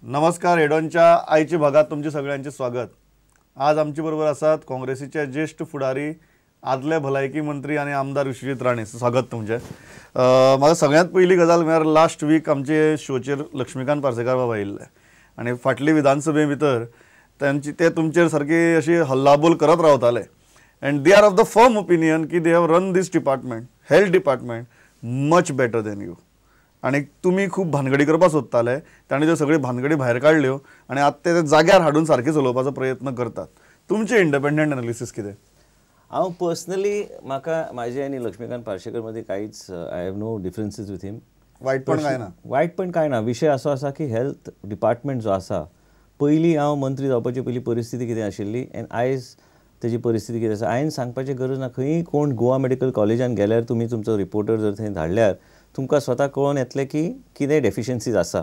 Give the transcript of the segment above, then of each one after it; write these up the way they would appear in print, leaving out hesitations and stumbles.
नमस्कार, हेडॉनच्या आयच्या भागात तुमचे सगळ्यांचे स्वागत. आज आमचे बरोबर आसात काँग्रेसीचे ज्येष्ठ फुडारी, आदले भलायकी मंत्री आनी आमदार विश्वजीत राणे. स्वागत तुमचें. म्हाका सगळ्यांत पयली गजाल म्हळ्यार लास्ट वीक आमचे शोचेर लक्ष्मीकांत पार्सेकार बाबा आयिल्ले आनी फाटली विधानसभे भितर तांची ते तुमचेर सारकी अशी हल्लाबोल करत रावताले and they are of the firm opinion की they have run this department, health department, much better than you. आनी तुमी खूब भानगडी करपाक सोदताले, तांणी त्यो सगळ्यो भानगडी भायर काडल्यो आनी आतां ते जाग्यार हाडून सारकें चलोवपाचो प्रयत्न करतात. तुमचें इंडिपेंडंट एनालिसीस कितें? हांव पर्सनली म्हाका म्हाजे आनी लक्ष्मीकांत पार्सेकर मदीं कांयच, I have no differences with him. वायटपण कांय ना? वायटपण कांय ना. विशय असो आसा की हेल्थ डिपार्टमेंट जो आसा, पयलीं हांव मंत्री जावपाची पयलीं परिस्थिती कितें आशिल्ली आनी आयज तेजी परिस्थिती कितें आसा हांवें सांगपाची गरज ना. खंयी कोण गोवा मेडिकल कॉलेजान गेल्यार तुमी तुमचो रिपोर्टर जर थंय धाडल्यार तुमकां स्वता कळोन येतलें की कितें डेफिशियन्सीज आसा.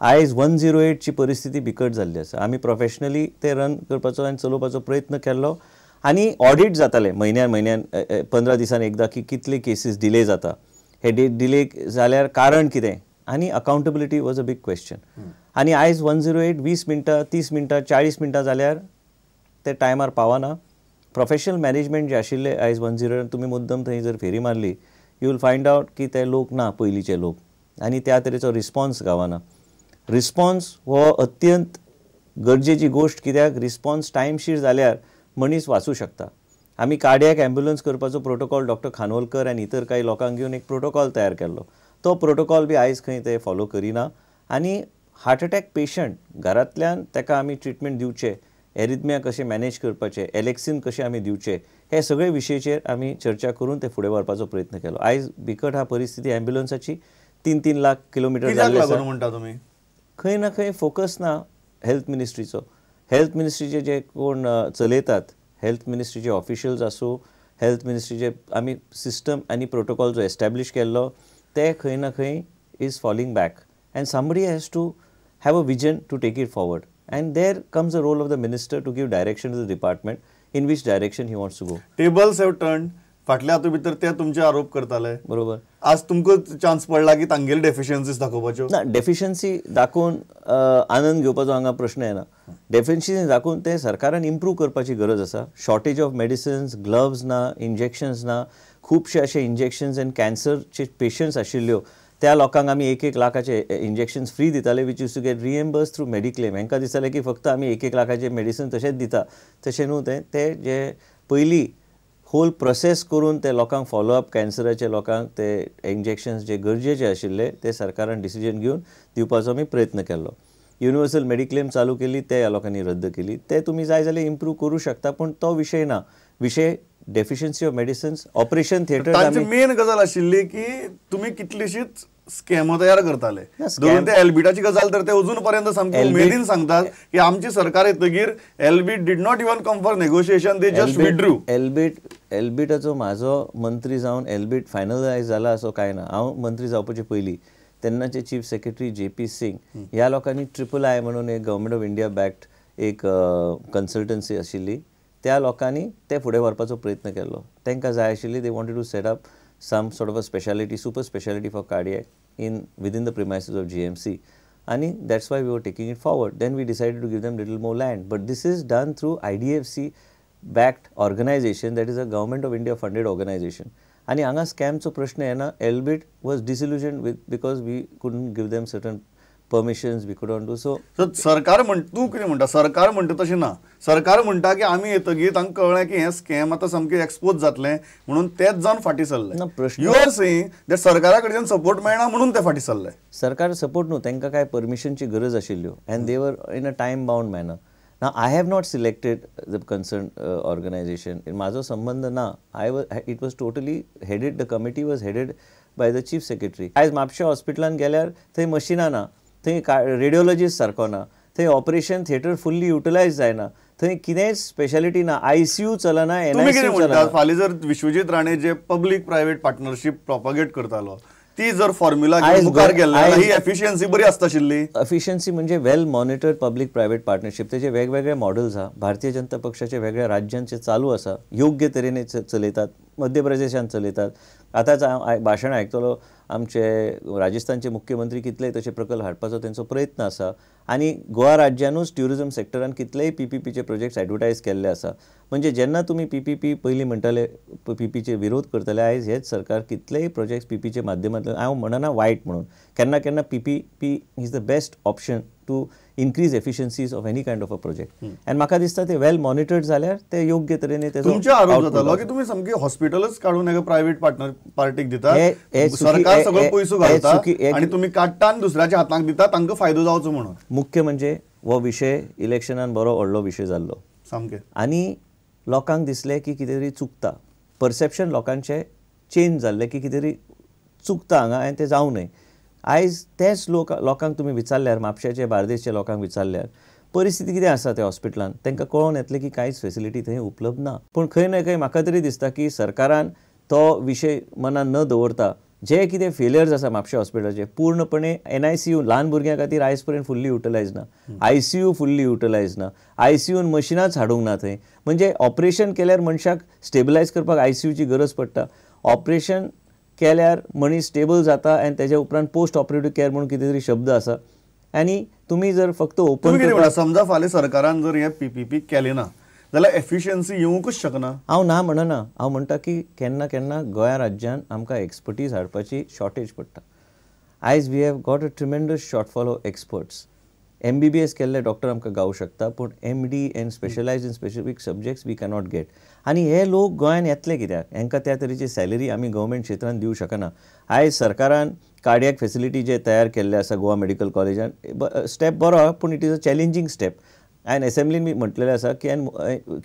आयज 108ची परिस्थिती बिकट जाल्ली आसा. आमी प्रोफेशनली ते रन करपाचो आनी चलोवपाचो प्रयत्न केल्लो आनी ऑडीट जातालें म्हयन्यान म्हयन्यान 15 दिसान एकदां की कितले केसीस डिले जाता, हे डिले जाल्यार कारण कितें आनी accountability was a big question. आनी आयज 108 20 मिनटां 30 मिनटां 40 मिनटां जाल्यार ते टायमार पावना. प्रोफेशनल मॅनेजमेंट जे आशिल्लें आयज 108 तुमी मुद्दम थंय जर फेरी मारली you will find out की ते लोक ना पयलींचे लोक आनी त्या तरेचो रिस्पॉन्स गावना. रिस्पॉन्स हो अत्यंत गरजेची गोश्ट, कित्याक रिस्पॉन्स टायमशीर जाल्यार मनीस वाचूं शकता. आमी कार्डियक ॲम्ब्युलन्स करपाचो प्रोटोकॉल डॉक्टर खानोलकर आनी इतर कांय लोकांक घेवन एक प्रोटोकॉल तयार केल्लो, तो प्रोटोकॉल बी आयज खंय ते फॉलो करिना. आनी हार्ट अटॅक पेशंट घरांतल्यान ताका आमी ट्रिटमेंट दिवचे, एरिथमिया कशें मॅनेज करपाचें, एलेक्सिन कशें आमी दिवचें, हे सगळे विशयाचेर आमी चर्चा करून ते फुडें व्हरपाचो प्रयत्न केलो. आयज बिकट हा परिस्थिती ॲम्ब्युलन्साची, 3-3 लाख किलोमिटर जाल्ले आसा. म्हणटा तुमी खंय ना खंय फोकस ना हेल्थ मिनिस्ट्रीचो. हेल्थ मिनिस्ट्रीचे जे कोण चलयतात, हेल्थ मिनिस्ट्रीचे ऑफिशियल्स आसूं, हेल्थ मिनिस्ट्रीचे आमी सिस्टम आनी प्रोटोकॉल जो एस्टॅब्लीश केल्लो ते खंय ना खंय is falling back and somebody has to have a vision to take it forward. And there comes the role of the minister to give direction to the department in which direction he wants to go. Tables have turned. फाटल्या हातूंत भितर ते तुमचे आरोप करताले, बरोबर. आज तुमकां चान्स पडला की तांगेली डेफिशियन्सीज दाखोवपाच्यो? ना, डेफिशियन्सी दाखोवन आनंद घेवपाचो हांगा प्रश्न येना. डेफिशियन्सी दाखोवन ते सरकारान इम्प्रूव करपाची गरज आसा. शॉर्टेज ऑफ मेडिसिन्स, ग्लव्स ना, इंजेक्शन्स ना, खुबशे अशे इंजेक्शन्स आनी कॅन्सरचे पेशंट्स आशिल्ल्यो त्या लोकांक आमी 1-1 लाखाचे इंजेक्शन्स फ्री दिताले, which use to get reimburse through mediclaim. हांकां दिसतालें की फक्त आमी 1-1 लाखाचे मेडिसिन तशेंच दिता, तशें न्हू. तें ते जे पयलीं होल प्रोसेस करून ते लोकांक फॉलोअप कॅन्सराचे लोकांक ते इंजेक्शन्स जे गरजेचे आशिल्ले ते सरकारान डिसिजन घेवन दिवपाचो आमी प्रयत्न केल्लो. युनिवर्सल मेडिक्लेम चालू केली, ते ह्या लोकांनी रद्द केली. ते तुमी जाय जाल्यार इम्प्रूव करूं शकता, पूण तो विशय ना. विशय deficiency of medicines, operation theatre. तांची मेन गजाल आशिल्ली की तुमी कितलीशीच स्कॅमां तयार करताले. धरून ते एल्बिटाची गजाल तर ते अजून पर्यंत सामकी उमेदीन सांगतात की आमची सरकार येतगीर Elbit did not even come for negotiation, they just withdrew. एल्बिटाचो म्हाजो मंत्री जावन एल्बिट फायनलायज जाला असो कांय ना. हांव मंत्री जावपाचे पयलीं तेन्नाचे चीफ सेक्रेटरी JP Singh ह्या लोकांनी III म्हणून एक गव्हर्मेंट ऑफ इंडिया बॅक्ड एक कन्सल्टन्सी आशिल्ली, त्या लोकांनी ते फुडें व्हरपाचो प्रयत्न केल्लो. तांकां जाय आशिल्ली, they wanted to set up some sort of a speciality, super speciality for cardiac in within the premises of GMC, and that's why we were taking it forward. Then we decided to give them little more land, but this is done through IDFC backed organization, that is a government of India funded organization. And hanga scam cho prashna yena. Elbit was disillusioned with because we couldn't give them certain permissions, we couldn't do so. So सरकार म्हण तूं कितें म्हणटा, सरकार म्हणटा तशें ना. सरकार म्हणटा की आमी येतगीर तांकां कळ्ळें की हें स्कॅम आतां सामकें एक्सपोज जातलें म्हणून तेच जावन फाटीं सरले. प्रश्न you are saying that सरकारा कडच्यान सपोर्ट मेळना म्हणून ते फाटीं सरले. सरकार सपोर्ट न्हू, तांकां कांय परमिशनची गरज आशिल्ल्यो and they were in a time bound manner. ना, I have not selected the concern organization, म्हाजो संबंद ना. I it was totally headed, the committee was headed by the chief secretary. आयज म्हापशा हॉस्पिटलान गेल्यार थंय मशिनां ना, थंय रेडियोलॉजिस्ट सारको ना, थंय ऑपरेशन थिएटर फुल्ली युटिलायज जायना, थंय कितेंच स्पेशालिटी ना, ICU चलना, NICU चलना. फाल्यां जर विश्वजीत राणे जे पब्लीक प्रायव्हेट पार्टनरशीप प्रॉपगेट करतालो ती जर फॉर्म्युला मुखार गेल्ली ही एफिशियन्सी बरी आसता आशिल्ली. एफिशियन्सी म्हणजे well monitored public private partnership, तेजे वेगवेगळे मॉडल्स आहा. भारतीय जनता पक्षाचे वेगळ्या राज्यांचे चालू आसा, योग्य तरेने चलयतात, मध्य प्रदेशान चलयतात, आतांच हांव भाशण आयकतलो आमचे राजस्थानचे मुख्यमंत्री कितलेय तशे प्रकल्प हाडपाचो तेंचो प्रयत्न आसा आनी गोवा राज्यानूच ट्युरिजम सेक्टरान कितलेय पीपीपीचे प्रोजेक्ट्स एडवर्टायज केल्ले आसा. म्हणजे जेन्ना तुमी पीपीपी पयलीं म्हणटाले, पीपीचे विरोध करताले, आयज हेच सरकार कितलेय प्रोजेक्ट्स पीपीचे माध्यमांतल्यान, हांव म्हणना वायट म्हणून, केन्ना केन्ना PPP is the best option to increase efficiencies of any kind of a project. आनी म्हाका दिसता ते वेल मॉनिटर्ड जाल्यार ते योग्य तरेन तेजो तुमचे आरोप जातालो की तुमी सामकी हॉस्पिटलच काडून एका प्रायव्हेट पार्टनर पार्टीक दिता, सरकार सगळो पयसो घालता आनी तुमी काडटा आनी दुसऱ्याच्या हाताक दिता तांकां फायदो जावचो म्हणून. मुख्य म्हणजे हो विशय इलेक्शनान बरो व्हडलो विशय जाल्लो सामकें आनी लोकांक दिसलें की कितें तरी चुकता, परसेप्शन लोकांचें चेंज जाल्लें की कितें तरी चुकता हांगा आनी तें जावं न्हय. आयज तेच लोक लोकांक तुमी विचारल्यार, म्हापशेचे बार्देसच्या लोकांक विचारल्यार परिस्थिती कितें आसा त्या हॉस्पिटलान तांकां कळोन येतलें की कांयच फेसिलिटी थंय उपलब्ध ना. पूण खंय ना खंय म्हाका तरी दिसता की सरकारान तो विशय मनान न दवरता जे कितें फेलियर्स आसा म्हापशे हॉस्पिटलाचे पूर्णपणे NICU ल्हान भुरग्यां खातीर आयज पर्यंत फुल्ली युटिलायज ना, ICU fully utilise ना, ICUन मशिनांच हाडूंक ना थंय. म्हणजे ऑपरेशन केल्यार मनशाक स्टेबलायज करपाक ICUची गरज पडटा, ऑपरेशन केल्यार मनीस स्टेबल जाता आनी तेज्या उपरांत पोस्ट ऑपरेटीव केअर म्हणून कितें तरी शब्द आसा. आनी तुमी जर फक्त ओपन समजा फाल्यां सरकारान जर हें पीपीपी केलें ना जाल्यार एफिशियन्सी येवंकूच शकना. हांव ना म्हणना, हांव म्हणटा की केन्ना केन्ना गोंया राज्यान आमकां एक्सपर्टीज हाडपाची शॉर्टेज पडटा. आयज we have got a tremendous shortfall of experts. MBBS केल्ले डॉक्टर आमकां गावूं शकता, पूण MD and specialised in specific subjects we cannot get. आनी हे लोक गोंयान येतले कित्याक? हांकां त्या तरेची सॅलरी आमी गव्हर्मेंट क्षेत्रान दिवं शकना. आयज सरकारान कार्डियक फेसिलिटी जे तयार केल्ले आसा गोवा मेडिकल कॉलेजान, स्टेप बरो पूण it is a challenging step. हांवें एसेंब्लीन बी म्हटलेलें आसा की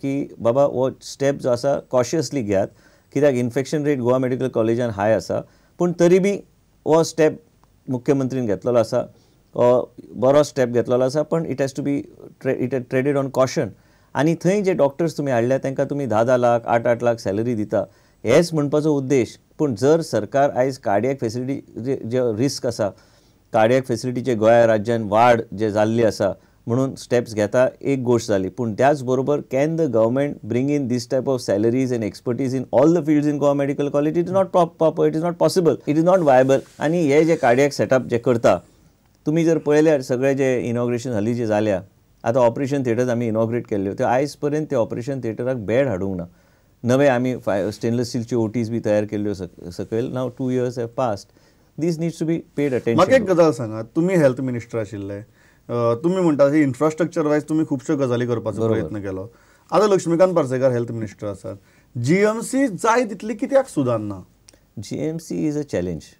की बाबा हो स्टेप जो आसा कॉशियसली घेयात, कित्याक इन्फेक्शन रेट गोवा मेडिकल कॉलेजान हाय आसा, पूण तरी बी हो स्टेप मुख्यमंत्रीन घेतलेलो आसा, बरो स्टेप घेतलेलो आसा, पण it has to be it treaded on caution. आनी थंय जे डॉक्टर्स तुमी हाडल्या तांकां तुमी 10-10 लाख 8-8 लाख सॅलरी दिता, हेच म्हणपाचो उद्देश. पूण जर सरकार आयज कार्डियक फेसिलिटी जे रिस्क आसा, कार्डियक फेसिलिटीचे गोंया राज्यान वाड जे जाल्ली आसा म्हणून स्टेप्स घेता एक गोश्ट जाली, पूण त्याच बरोबर can the government bring in this type of salaries and expertise in all the fields in Goa medical college? It is not proper, it is not possible, it is not viable. आनी हे जे cardiac setup जे करता तुमी जर पळयल्यार सगळे जे inauguration हालीं जे जाल्या, आतां ऑपरेशन थिएटर्स आमी इनॉग्रेट केल्ल्यो, त्यो आयज पर्यंत ते ऑपरेशन थिएटराक बेड हाडूंक ना. नवे आमी स्टेनलेस स्टीलच्यो ओटीज बी तयार केल्ल्यो सकयल, now 2 years have passed, this needs to be paid attention. म्हाका एक गजाल सांगा, तुमी हेल्थ मिनिस्टर आशिल्ले, तुमी म्हणटा इन्फ्रास्ट्रक्चर वायज तुमी खुबश्यो गजाली करपाचो प्रयत्न केलो. आतां लक्ष्मीकांत पार्सेकार हेल्थ मिनिस्टर आसात, GMC जाय तितली कित्याक सुदारना? GMC is a challenge.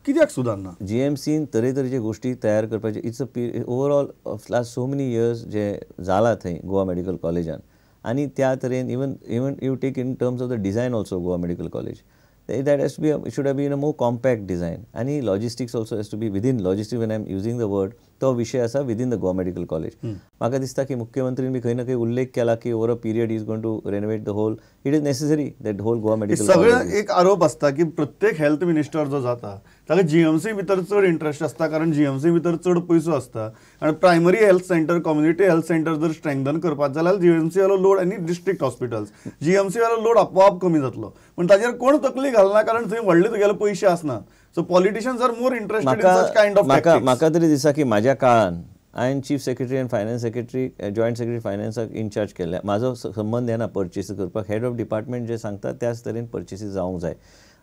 कित्याक सुदारना? GMCन तरेतरेचे गोश्टी तयार करपाचे, it's a overall of last so many years जे जाला थंय गोवा मेडिकल कॉलेजान, आनी त्या तरेन even even you take in terms of the design also Goa medical college that has to be should have been a more compact design. आनी logistics also has to be within logistic, when I am using the word तो विशय आसा within the Goa medical college. म्हाका दिसता की मुख्यमंत्रीन बी खंय ना खंय उल्लेख केला की over a period is going to renovate the whole, it is necessary that whole Goa medical college. सगळ्यांक एक आरोप आसता की प्रत्येक हेल्थ मिनिस्टर जो जाता ताका GMC भितर चड इंट्रस्ट आसता, कारण GMC भितर चड पयसो आसता आनी primary health centre, community health centre जर स्ट्रेंथन करपाक जाल्यार GMC वालो लोड आनी डिस्ट्रिक्ट हॉस्पिटल्स GMC वालो लोड आपोआप कमी जातलो, पूण ताजेर कोण तकली घालना कारण थंय व्हडले तुगेले पयशे आसना. So politicians are more interested in such kind of tactics. म्हाका तरी दिसता की म्हाज्या काळान हांवें chief secretary आनी फायनान्स सेक्रेटरी, जॉयंट सेक्रेटरी फायनान्साक इनचार्ज केल्ले, म्हाजो संबंद येना पर्चेस करपाक, हेड ऑफ डिपार्टमेंट जे सांगता त्याच तरेन पर्चेसीस जावंक जाय.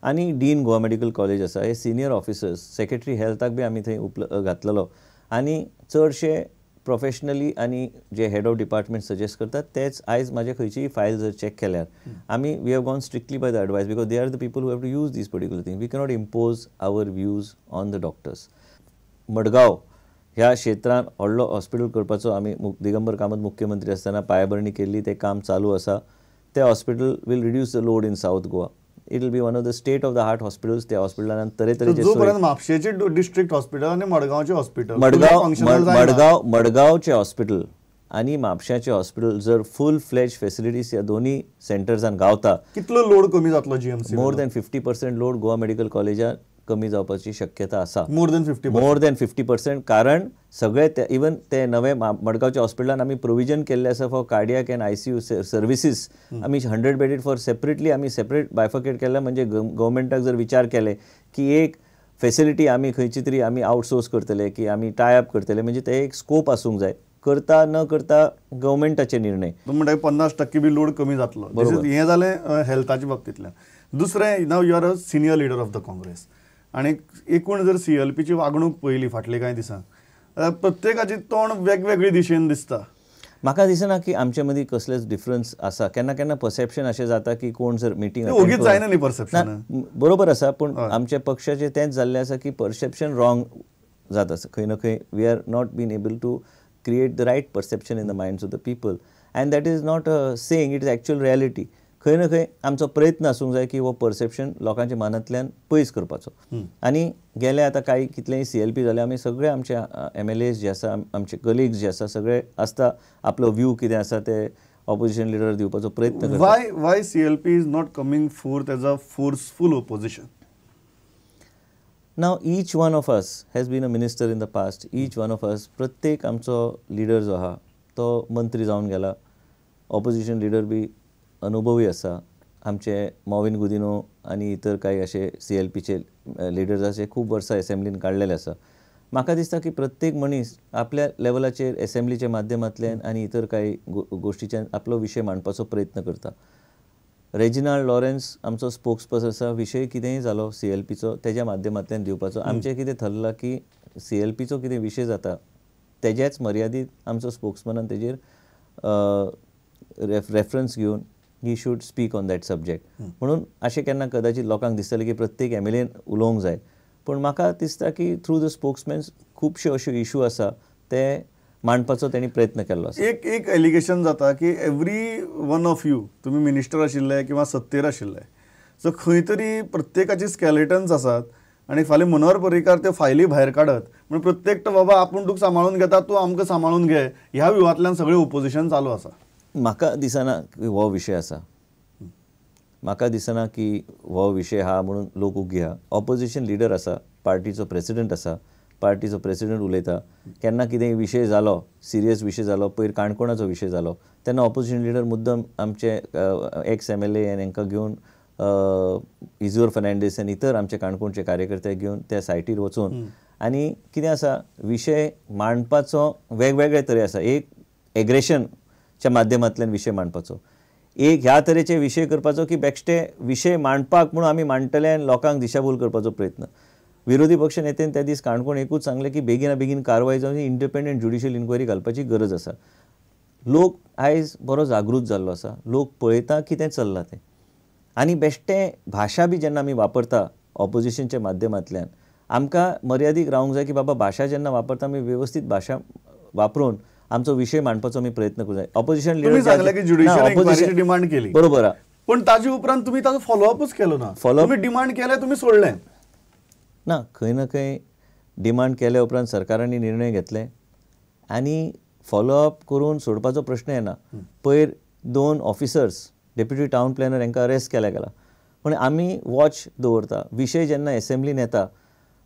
आनी डीन गोवा मेडिकल कॉलेज आसा, हे सिनियर ऑफिसर्स, सेक्रेटरी हेल्थाक बी आमी थंय घातलेलो, आनी चडशे प्रोफेशनली आनी जे हेड ऑफ डिपार्टमेंट सजेस्ट करतात तेच आयज म्हाजे खंयचीय फायल जर चॅक केल्यार आमी we have gone strictly by the advice, because they are the people who have to use these particular thing. We cannot impose our views on the doctors. Madgaon ह्या क्षेत्रान व्हडलो हॉस्पिटल करपाचो आमी दिगंबर कामत मुख्यमंत्री आसतना पायाभरणी केल्ली, तें काम चालू आसा. तें hospital will reduce the load in South Goa. It will be one of the state of the art hospitals. त्या हॉस्पिटलान तरेतरेचे जोपर्यंत म्हापशेचे डिस्ट्रिक्ट हॉस्पिटल आनी मडगांवचे हॉस्पिटल, मडगांव मडगांवचे हॉस्पिटल आनी म्हापशाचे हॉस्पिटल जर फूल फ्लॅज फेसिलिटीज ह्या दोन्ही सेंटर्सान गावता, कितलो लोड कमी जातलो GMC? More than 50% load Goa medical कॉलेजान कमी जावपाची शक्यता आसा. More than 50%. More than 50%. कारण सगळे ते इवन ते नवे मडगांवच्या हॉस्पिटलान आमी प्रोविजन केल्लें आसा for cardiac and ICU services. आमी 100 बेडेड फॉर सेपरेटली आमी सेपरेट बायफर्केट केल्या. म्हणजे गव्हर्मेंटाक जर विचार केले की एक फेसिलिटी आमी खंयची तरी आमी आउटसोर्स करतले की आमी टाय अप करतले, म्हणजे ते एक स्कोप आसूंक जाय. करता न करता गव्हर्मेंटाचे निर्णय. म्हणटा 50% बी लोड कमी जातलो. हें जालें हेल्थाच्या बाबतींतल्यान. दुसरें, now you are a senior leader of the Congress आनी एकूण जर CLPची वागणूक पळयली फाटले कांय दिसां, प्रत्येकाची तोंड वेगवेगळी दिशेन दिसता. म्हाका दिसना की आमचे मदीं कसलेच डिफरन्स आसा. केन्ना केन्ना परसेप्शन अशें जाता की कोण जर मिटींग ओगीच जायना न्ही परसेप्शन. बरोबर आसा, पूण आमच्या पक्षाचें तेंच जाल्लें आसा की परसेप्शन रॉंग जात आसा. खंय ना खंय we are not been able to create the right perception in the minds of the people, and that is not a saying, it is actual reality. खंय ना खंय आमचो प्रयत्न आसूंक जाय की हो परसेप्शन लोकांच्या मनांतल्यान पयस करपाचो. आनी गेले आतां कांय कितलेय CLP जाले, आमी सगळे आमचे MLAs जे आसा, आमचे कलिग्स जे आसा, सगळे आसता आपलो व्यू कितें आसा ते ऑपोजिशन लिडर दिवपाचो प्रयत्न करता. Why CLP is not coming forth as a forceful opposition? Now each one of us has been a minister in the past. Each one of us, प्रत्येक आमचो लिडर जो आहा तो मंत्री जावन गेला. ऑपोजिशन लिडर बी अनुभवी आसा. आमचे मॉविन गुदिनो आनी इतर कांय अशे CLPचे लिडर्स अशे खूब वर्सां एसेंब्लीन काडलेले आसा. म्हाका दिसता की प्रत्येक मनीस आपल्या लेवलाचेर एसेंब्लीच्या माध्यमांतल्यान आनी इतर कांय गोश्टीच्यान आपलो विशय मांडपाचो प्रयत्न करता. रेजिनाल्ड लॉरेन्स आमचो स्पोक्स पर्सन आसा. विशय कितेंय जालो CLPचो तेज्या माध्यमांतल्यान दिवपाचो. आमचें कितें थरलां की CLPचो कितें विशय जाता तेज्याच मर्यादीत आमचो स्पोक्समनान तेजेर रेफरन्स घेवन he should speak on that subject. म्हणून अशें केन्ना कदाचित लोकांक दिसतलें की प्रत्येक MLA उलोवंक जाय, पूण म्हाका दिसता की थ्रू the spokesman खुबश्यो अश्यो इशू आसा ते मांडपाचो तेणी प्रयत्न केल्लो आसा. एक एक एलिगेशन जाता की एवरी वन ऑफ you, तुमी मिनिस्टर आशिल्ले किंवा सत्तेर आशिल्ले, सो खंय तरी प्रत्येकाची स्केलेटन्स आसात आनी फाल्यां मनोहर पर्रीकार त्यो फायली भायर काडत म्हण प्रत्येक बाबा आपूण तुका सांबाळून घेता, तूं आमकां सांबाळून घे, ह्या व्यूवांतल्यान सगळें ओपोजिशन चालू आसा. म्हाका दिसना की हो विशय आसा. म्हाका दिसना की हो विशय आहा म्हणून लोक उगी आहा. ऑपोजिशन लिडर आसा, पार्टीचो प्रेसिडेंट आसा, पार्टीचो प्रेसिडेंट उलयता. केन्ना कितेंय विशय जालो, सिरियस विशय जालो, पयर काणकोणाचो विशय जालो तेन्ना ऑपोजिशन लिडर मुद्दम आमचे एक्स MLA आनी हांकां घेवन इजोर फर्नांडीस आनी इतर आमचे काणकोणचे कार्यकर्ते घेवन त्या सायटीर वचून आनी कितें आसा विशय मांडपाचो वेगवेगळे तरे आसा. एक एग्रेशनच्या माध्यमांतल्यान विशय मांडपाचो, एक ह्या तरेचे विशय करपाचो की बेश्टे विशय मांडपाक म्हणून आमी मांडटले आनी लोकांक दिशाभूल करपाचो प्रयत्न. विरोधी पक्ष नेत्यान त्या दीस काणकोण एकूच सांगलें की बेगिना बेगीन कारवाय जावन इंडिपेंडंट ज्युडिशियल इन्क्वायरी घालपाची गरज आसा. लोक आयज बरो जागृत जाल्लो आसा, लोक पळयता कितें चल्लां तें. आनी बेश्टे भाशा बी जेन्ना आमी वापरता ऑपोजिशनच्या माध्यमांतल्यान आमकां मर्यादीक रावंक जाय की बाबा भाशा जेन्ना वापरता आमी वेवस्थीत भाशा वापरून आमचो विशय मांडपाचो आमी प्रयत्न करूंक जाय. ऑपोजिशन लिडर डिमांड केली बरोबर आहा, पण ताजे उपरांत तुमी ताजो फॉलोअपूच केलो ना. फॉलोअप डिमांड केलें तुमी सोडलें ना. खंय ना खंय डिमांड केल्या उपरांत सरकारांनी निर्णय घेतले आनी फॉलोअप करून सोडपाचो प्रश्न येना. पयर 2 ऑफिसर्स डेप्युटी टावन प्लॅनर हांकां अरेस्ट केल्या गेला, पूण आमी वॉच दवरता. विशय जेन्ना एसेंब्लीन येता,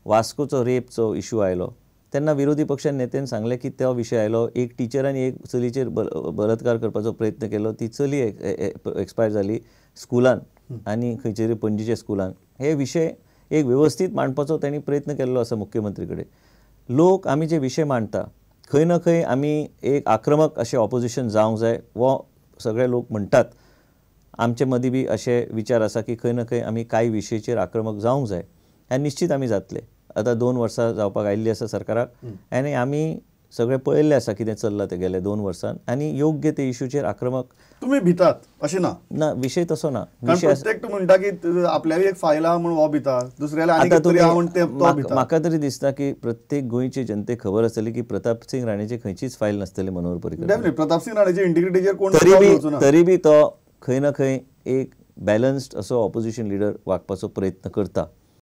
वास्कोचो रेपचो इशू आयलो तेन्ना विरोधी पक्ष नेत्यान सांगलें की तो विशय आयलो, एक टिचरान एक चलीचेर बलात्कार करपाचो प्रयत्न केलो, ती चली एक्सपायर जाली स्कुलान आनी खंयचे पणजीच्या स्कुलान. हे विशय एक वेवस्थीत मांडपाचो तांणी प्रयत्न केल्लो आसा मुख्यमंत्री कडेन. लोक आमी जे विशय मांडटा खंय ना खंय आमी एक आक्रमक अशें ऑपोजिशन जावंक जाय वो सगळे लोक म्हणटात. आमचे मदीं बी अशे विचार आसा की खंय ना खंय आमी कांय विशयाचेर आक्रमक जावंक जाय आनी निश्चीत आमी जातले. आतां 2 वर्सां जावपाक आयिल्ली आसा सरकाराक आनी आमी सगळें पळयल्लें आसा कितें चल्लां तें गेले 2 वर्सां आनी योग्य ते इशूचेर आक्रमक. तुमी भितात अशें ना? ना, विशय तसो ना. प्रत्येक म्हणटा की आपल्याक एक फायल आहा म्हूण हो भिता, दुसऱ्याला आनी कितें तरी आहा म्हूण तो भिता. म्हाका तरी दिसता की प्रत्येक गोंयचे जनतेक खबर आसतली की प्रताप सिंग राणेची खंयचीच फायल नासतली मनोहर पर्रीकर. प्रताप सिंग राणेचे इंटिग्रिटीचेर कोण तरी बी तो खंय ना खंय एक बॅलन्स्ड असो ऑपोजिशन लिडर वागपाचो प्रयत्न करता.